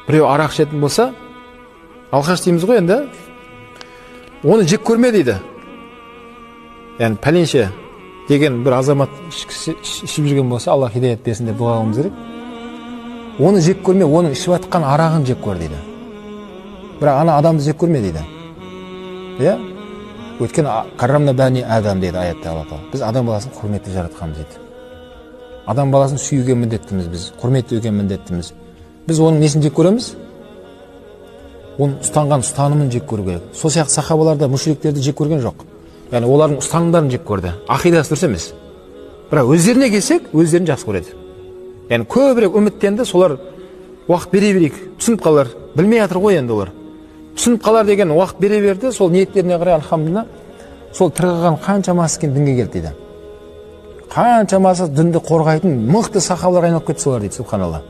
Біреу арақ ішетін болса, алқаш дейміз ғой енді, оны жек көрме дейді. Яғни пәленше деген бір азамат ішіп жүрген болса, Аллах хидаят берсін деп дұға қылуымыз керек. Оны жек көрме, оның ішіп жатқан арағын жек көр дейді. Бірақ ана адамды жек көрме дейді. Иә? Өйткені каррамна бәни адам дейді аятта Алла тағала. Біз адам баласын құрметті жаратқанбыз дейді. Адам баласын сүюге міндеттіміз біз, құрметтеуге міндеттіміз. Біз оның несін жек көреміз? Оның ұстанған ұстанымын жек көру керек. Сол сияқты сахабалар да мушриктерді жек көрген жоқ. Яғни олардың ұстанымдарын жек көрді. Ақидасы дұрыс емес. Бірақ өздеріне келсек, өздерін жақсы көреді. Яғни көбірек үміттенді, солар уақыт бере берейік, түсініп қалар. Білмей жатыр ғой енді олар. Түсініп қалар деген уақыт бере берді, сол ниеттеріне қарай альхамдулилла, сол тірі қалған қаншамасы екен дінге келді дейді. Қаншамасы дінді қорғайтын мықты сахабаларға айналып кетті солар дейді, субханалла.